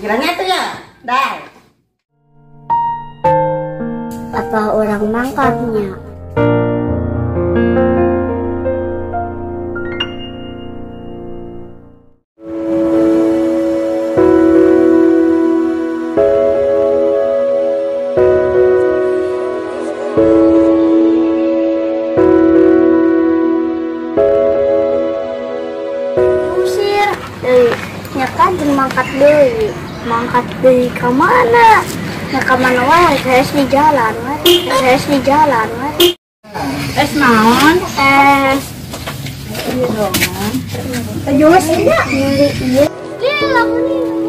Kiranya itu ya. Dah. Apa orang mangkatnya? Usir dari nyaka jeung mangkat deui ka mana? Nya ka mana wae, geus di jalan wae, geus di jalan wae. Es naon? Es. Iya dong. Jus nya. Ieu. Gila meni.